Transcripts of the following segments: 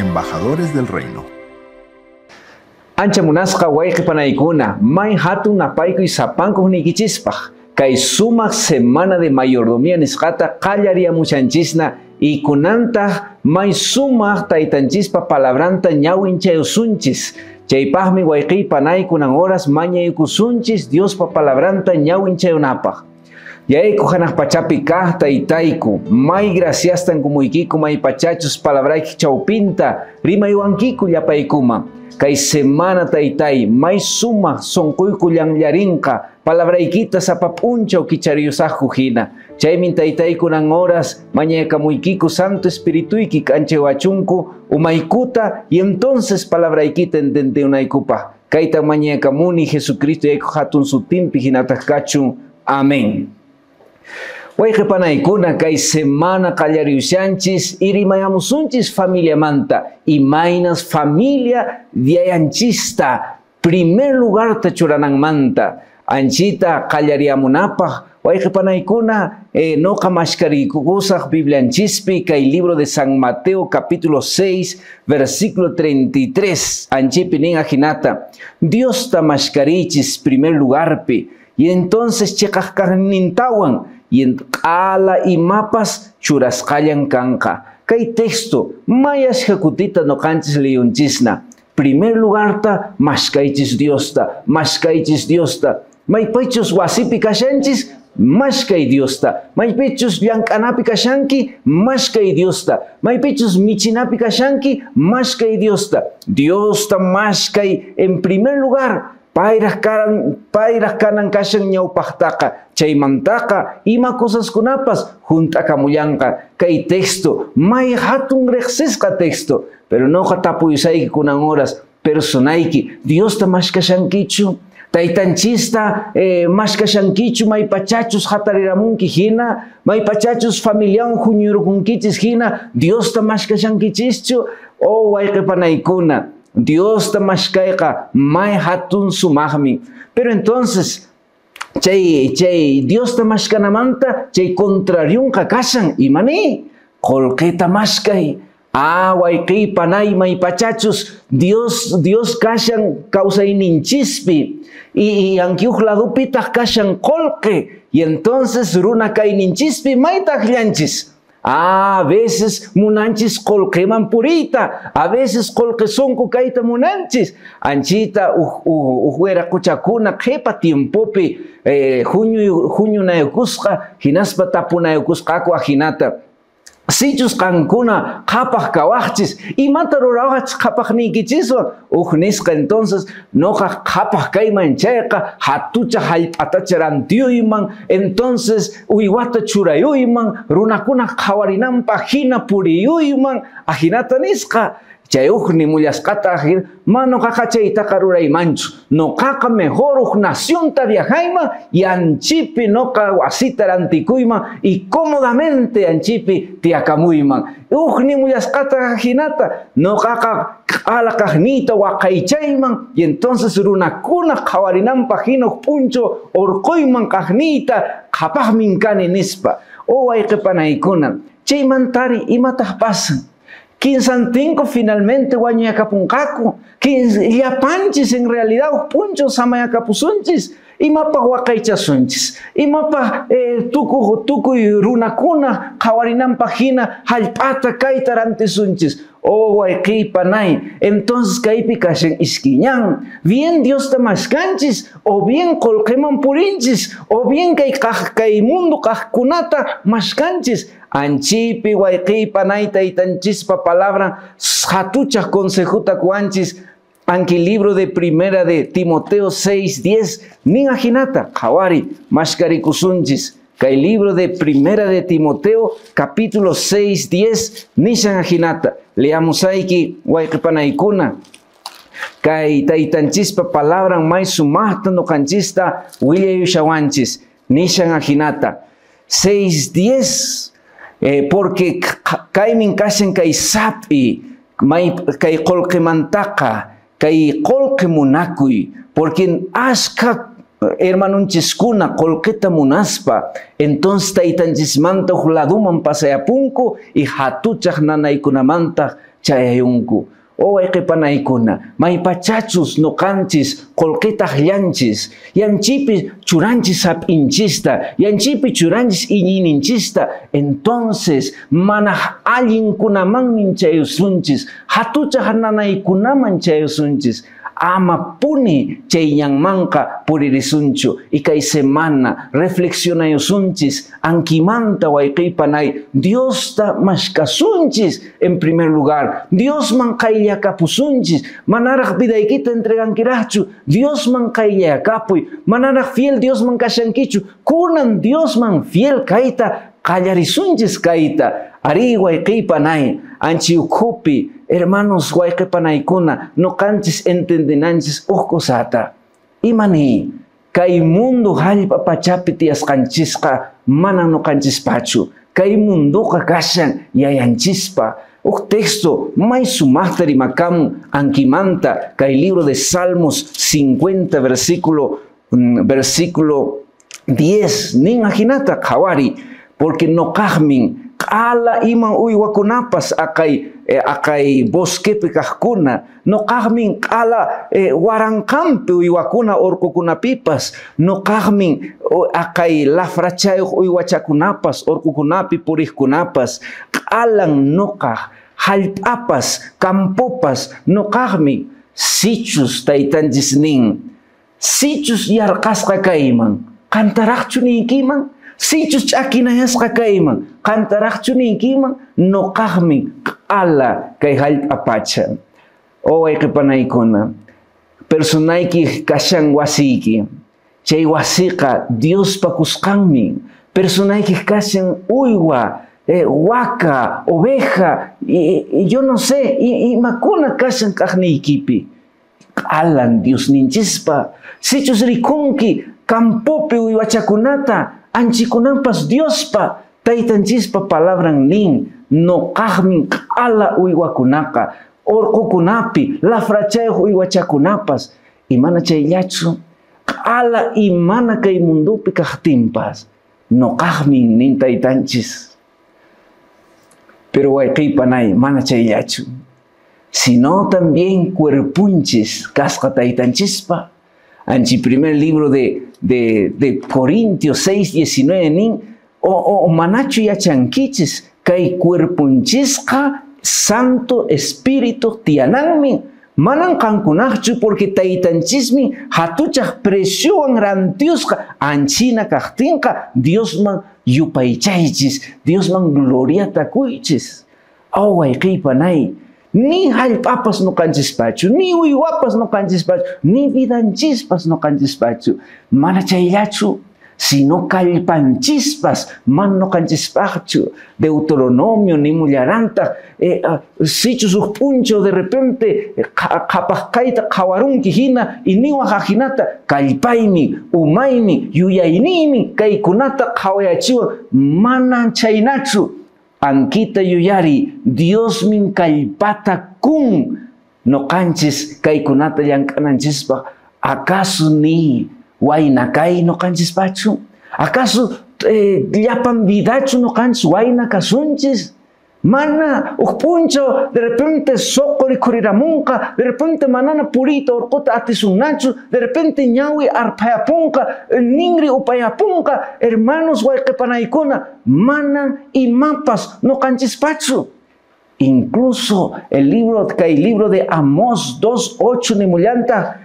Embajadores del Reino. Ancha munasqa wayqi panaykuna, may hatun napaykuy sapankuq niykichispaq. Kay sumaq semana de mayordomía nisqata qallariyamushanchisna y kunantaq may sumaq taytanchispa palabranta ñawinchayusunchis. Chaypaqmi wayqi panaykunan horas mañaykusunchis Diospa palabranta ñawinchayunapaq. Yayku hanaq pachapi kaq taytayku, may graciastan kumuykiku may pachachus palabrayki chawpinta rimaywankiku llapaykuma. Kay semana taytay may sumaq sunquyku llanllarinqa palabraykita sapa p'unchaw kichariyusaqku hina. Chaymin taytaykunan horas mañaykamuykiku Santo Espirituyki k'anchaywachunku umaykuta y entonces palabraykita entendenaykupaq. Kayta mañaykamuni Jesucristo yayku hatun sutinpi hinataq kachun. Amén. Wayqi panaykuna kay semana qallariyushanchis irimayamusunchis familiamanta imaynas familia diayanchista primer lugarta churananmanta anchita qallariyamunapaq wayqi panaykuna noqa mashkariykusaq Biblianchispi kay libro de San Mateo capítulo 6 versículo 33 anchipi nin ajinata Diosta mashkarichis primer lugarpi y entonces chiqaq kaqnintawan y q'ala imapas churasqallan kanqa. Kay texto mayashqa kutita noqanchis liyunchisna. Primer lugarta mashkaychis Diosta, mashkaychis Diosta. Maypichus wasipi kashanchis, mashkay Diosta. Maypichus llank'anapi kashanki, mashkay Diosta. Maypichus michinapi kashanki, mashkay Diosta. Diosta mashkay en primer lugar. Payraq kanan kashan ñawpaqtaqa chaymantaqa ima cosaskunapas hunt'akamullanqa. Kay texto may hatun riqsisqa texto, pero noqa tapuyusayki kunan horas personayki Diosta mashkashankichu, taytanchista mashkashankichu maypachachus hatariramunki hina, maypachachus familiawan huñurukunkichis hina, Diosta mashkashankichischu. Oh wayqi panaykuna, Diosta mashkayqa may hatun sumaqmi. Pero entonces chay Diosta mashkanamanta chay contrariunqa kashan imani qullqita mashkay. Ah, wayqi panay maypachachus Dios kashan kawsayninchispi y ankiuq ladupitaq kashan qullqi y entonces runa kayninchispi maytaq llanchis. Ah, a veces munanchis qullqiman puriyta, a veces qullqi sunqu kayta munanchis. Anchita uj wiraquchakuna qhipa tiempopi huñunayukusqa hinaspa tapunayukusqaku ajinata. Sichus qankuna qhapaq kawaqchis, imata rurawaqchis qhapaqniykichiswan? Uj nisqa entonces noqa qhapaq kayman chayqa hatucha hallp'atacha rantiyuyman, entonces uywata churayuyman, runakuna qhawarinanpaq hina puriyuyman, ajinata nisqa. Chay uj nimullasqata ma noqaqa chaytaqa ruraymanchu, noqaqa mejor uj nacionta viajayman y anchipi noqa wasita rantikuyman y cómodamente anchipi tiyakamuyman. Uj nimullasqata ajinata noqaqa q'ala kaqniyta waqaychayman y entonces runakuna qhawarinanpaq hina uj p'unchaw urquyman kaqniyta qhapaqmin kani nispa. Oh wayqi panaykuna, chaymantari imataq pasan? Kinsantinko finalmente wañuyakapunqaku, llapanchis en realidad uj p'unchaw samayakapusunchis, imapaq waqaychasunchis, imapaq tukuy runakuna qhawarinanpaq hina hallp'ata kayta rantisunchis. Oh wayqi panay, entonces kaypi kashan iskiñan, bien Diosta mashkanchis, o bien qullqiman purinchis, o bien kay mundo kaqkunata mashkanchis. Anchipi wayqi panay taytanchispa palabra hatuchaq consejuta kuanchis. Anki libro de primera de Timoteo 6:10 nin ajinata qhawari mashkarikusunchis. Kay libro de primera de Timoteo capítulo 6:10 nishan ajinata. Leamos ayki wayqi panaykuna. Kay taytanchispa palabra may sumaqta nuqanchista willayushawanchis nishan ajinata 6:10. Porque kaymin kashan kay sap'i may kay qullqimantaqa kay qullqi munakuy, porque ashka hermanunchiskuna qullqita munaspa entonces taytanchismanta uj laduman pasayapunku y hatuchaq nanaykunamantaq chayayunku. O wayqipanaykuna, maypachachus nuqanchis qullqitaq llanchis, yanchipi churanchis sap'inchista, yanchipi churanchis iñiyninchista, entonces mana allinkunamanmin chayusunchis, hatuchaq nanaykunaman chayusunchis. Ama puni chay ñanmanqa puririsunchu. Y kay semana reflexionayusunchis ankimanta wayqipanay Diosta mashkasunchis en primer lugar. Diosman qayllakapusunchis. Manaraq vidaykita entregankiraqchu. Diosman qayllakapuy. Manaraq fiel Diosman kashankichu. Kunan Diosman fiel kayta qallarisunchis kayta. Ari wayqipanay anchi ukhupi hermanos wayqipanaykuna nuqanchis entendenanchis uj cosata. Imani kay mundo hallp'a pachapi tiyasqanchisqa mana nuqanchispachu. Kay mundoqa kashan yayanchispa. Uj texto may sumaqta rimakamun ankimanta kay libro de Salmos 50 versículo 10 nin ajinata qhawari porque nuqaqmin q'ala iman uywakunapas aqay bosquepi kaqkuna nuqaqmin q'ala waranqanpi uywakuna urqukunapipas nuqaqmin aqay lafrachayuq uywachakunapas urqukunapi puriqkunapas q'alan nuqaq hallp'apas campopas nuqaqmi sichus taytanchis nin sichus yarqasqa kayman qantaraqchu niykiman sichus ch'akinayasqa kayman qantaraqchu niykiman nuqaqmi q'ala kay hallp'a pacha. O wayqipanaykuna personayki kashan wasiyki chay wasiqa Diospa kusqanmi personayki kashan uywa waka oveja yo no sé imakuna kashan kaqniykipi q'alan Diosninchispa sichus rikunki campopi uywachakunata anchikunanpas Diospa taytanchispa palabran nin nuqaqmin q'ala uywakunaqa urqukunapi lafrachayuq uywachakunapas imana chayllachu q'ala imana kay mundupi kaqtinpas nuqaqmin nin taytanchis. Pero wayqipanay mana chayllachu sino también cuerpunchis kasqa taytanchispa. Anchi primer libro de Corintios 6:19 nin o manachu yachankichis kay cuerpunchisqa Santo Espíritu tiyananmi manan qankunaqchu porque taytanchismi hatuchaq preciowan rantiusqa anchina kaqtinqa Diosman yupaychaychis Diosman gloriata kuychis. Aw wayqipanay ni hallp'apas nuqanchispachu ni uywapas nuqanchispachu ni vidanchispas nuqanchispachu mana chayllachu sino kallpanchispas mana nuqanchispaqchu. Deuteronomio nimullarantaq sichus uj p'unchaw de repente qhapaq kayta qhawarunki hina y niwaq ajinata kallpaymi umaymi yuyayniymi kaykunata qhawayachiwan mana chaynachu. Ankita yuyari Diosmin kallpata kun nuqanchis kaykunata llank'ananchispaq. Acaso ni wayna kay nuqanchispachu? Acaso llapan vidachu nuqanchis wayna kasunchis? Mana uj p'unchaw de repente soqo rikhuriramunqa, de repente manana puriyta urquta atisunnachu, de repente ñawi arphayapunqa, ninri upayapunqa. Hermanos wayqipanaykuna mana imapas nuqanchispachu. Incluso el libro kay libro de Amós 2:8 nimullantaq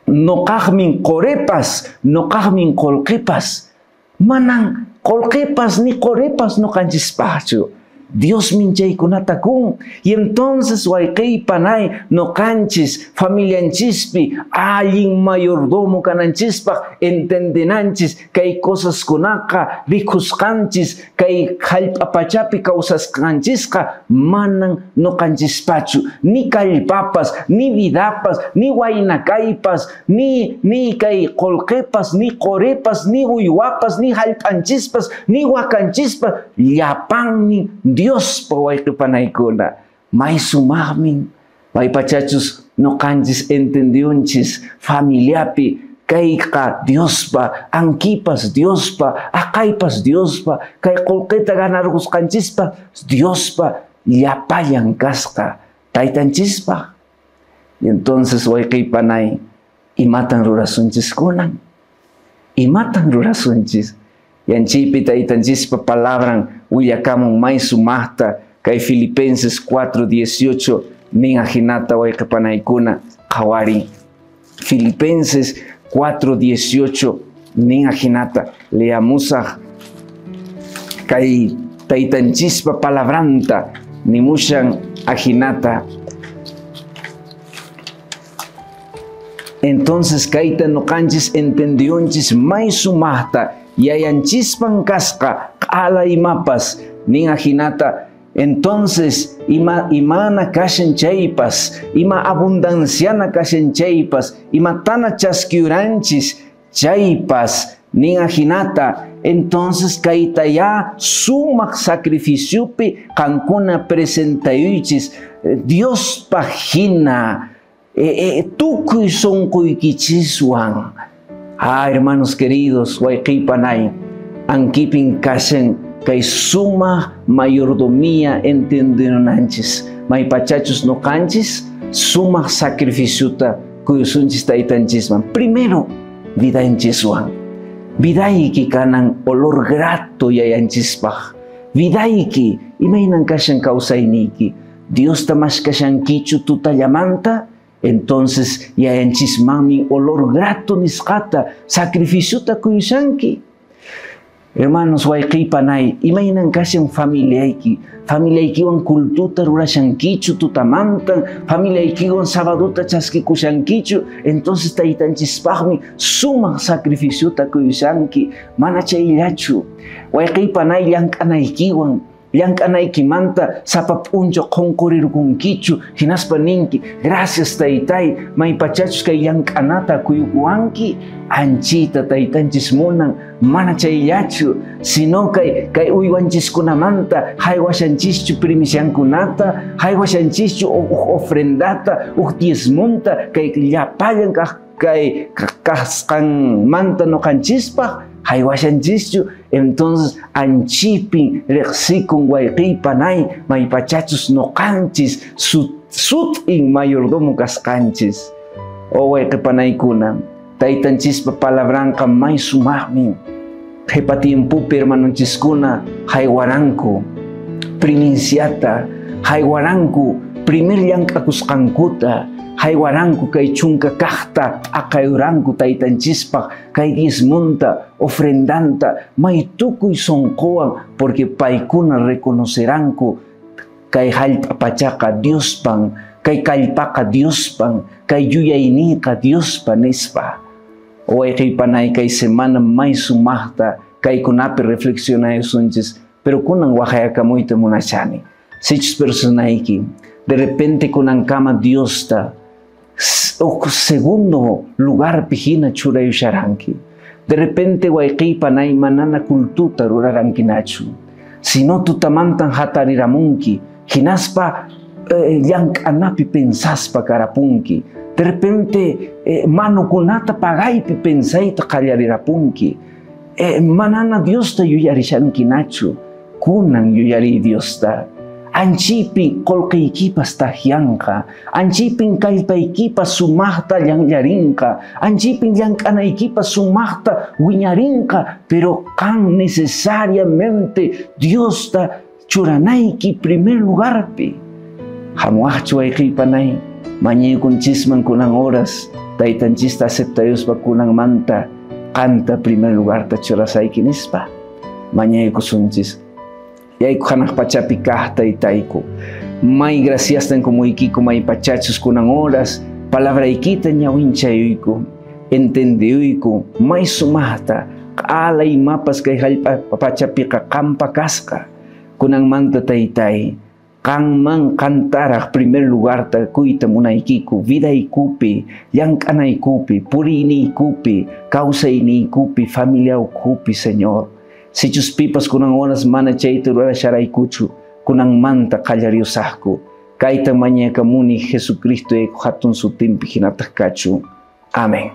nuqaqmin qorepas nuqaqmin qullqipas manan qullqipas ni qorepas nuqanchispachu. Dios minchaykunata kun. Y entonces wayqipanay nuqanchis familianchispi allin mayordomo kananchispaq entendenanchis kay cosaskunaqa rikusqanchis kay hallp'a pachapi kawsasqanchisqa manan nuqanchispachu ni kallpapas ni vidapas ni wayna kaypas ni kay qullqipas ni qoripas ni uywapas ni hallp'anchispas ni wakanchispas llapanmi Diospa wayqipanaykuna may sumaqmin maypachachus nuqanchis entendiunchis familiapi kayqa Diospa ankipas Diospa aqaypas Diospa kay qullqita ganarqusqanchispa Diospa llapallan kasqa taytanchispaq. Y entonces wayqiypanay, imatan rurasunchis kunan? Imatan rurasunchis? Yanchiypi taytanchispa palabran willakamun may sumaqta kay Filipenses 4:18 nin ajinata wayqipanaykuna qhawari. Filipenses 4:18 nin ajinata leamusaq kay taytanchispa palabranta nimushan ajinata. Entonces kayta nuqanchis entendiyunchis may sumaqta yayanchispan kasqa q'ala imapas nin ajinata. Entonces imana kashan chaypas, ima abundanciana kashan chaypas, imatana chaskiuranchis chaypas nin ajinata. Entonces kayta ya sumaq sacrificiopi qankuna presentayuychis Diospaq hina tukuy sunquykichiswan. Ah, hermanos queridos, wayqipanay, ankipin kashan kay sumaq mayordomía entendinanchis. Maypachachus nuqanchis sumaq sacrificiota kuyusunchis taytanchisman. Primero, vidanchiswan. Vidayki kanan olor grato yayanchispaq. Vidayki, imaynan kashan kawsayniyki. Diosta maskashankichu tutallamanta. Entonces yayanchismanmi olor grato nisqata sacrificiota kuyushanki. Hermanos, wayqipanay, imaynan kashan familiayki? Familiaykiwan cultuta rurashankichu tutamantan, familiaykiwan sabaduta chaskikushankichu. Entonces taytanchispaqmi sumaq sacrificiota kuyushanki, mana chayllachu. Wayqipanay llank'anaykiwan, llank'anaykimanta sapa p'unchaw qunqurirqunkichu, hinaspa ninki, gracias taytay, maypachachus kay llank'anata kuyukuwanki, anchita taytanchis munan, mana chayllachu, sino kay uywanchiskunamanta haywashanchischu primishankunata, haywashanchischu uj ofrendata, uj diezmunta, kay llapallan kay kasqanmanta nuqanchispaq haywashanchischu. Entonces anchipin riqsikun wayqipanay maypachachus nuqanchis sut'in mayordomo kasqanchis. O wayqipanaykuna, taytanchispa palabranqa may sumaqmi. Qhipa tiempopi hermanonchiskuna haywaranku priminciata, haywaranku primer llank'akusqankuta, haywaranku kay chunka kaqta t'aqayuranku taytanchispaq kay diezmunta, ofrendanta, may tukuy sunquwan, porque paykuna reconoceranku kay hallp'a pachaqa Diospan, kay kallpaqa Diospan, kay yuyayninqa Diospa nispa. Wayqipanay kay semana may sumaqta kaykunapi reflexionayusunchis, pero kunan waqhayakamuyta munashani. Sichus personayki, de repente kunankama Diosta segundo lugarpi hina churayusharanki. De repente wayqipanay manana cultuta rurarankinachu, sino tutamantan hatariramunki, hinaspa llank'anapi pensaspa karapunki. De repente manukunata pagaypi pensayta qallarirapunki. Manana Diosta yuyarishankinachu, kunan yuyari Diosta. Anchipin qullqiykipas tajyanqa, anchipin kallpaykipas sumaqta llanllarinqa, anchipin llank'anaykipas sumaqta wiñarinqa, pero qan necesariamente Diosta churanayki primer lugarpi. Hamuaqchu wayqipanay, mañaykunchisman kunan horas, taytanchista aceptayuspa kunanmanta qanta primer lugarta churasayki nispa. Mañaykusunchis. Yayku hanaq pachapi kaq taytayku, may graciastan kumuykiku may pachachus kunan horas, palabraykita ñawinchayuyku, entendiyuyku, may sumaqta, q'ala imapas kay hallp'a pachapiqa qampa kasqa. Kunanmanta taytay, qanman qantaraq primer lugarta kuyta munaykiku, vidaykupi, llank'anaykupi, puriyniykupi, kawsayniykupi, familiawkupi, Señor. Sichus pipas kunan horas mana chayta rurasharaykuchu, kunanmanta qallariyusaqku. Kayta mañakamuni Jesucristo hatun sutinpi hinataq kachu. Amén.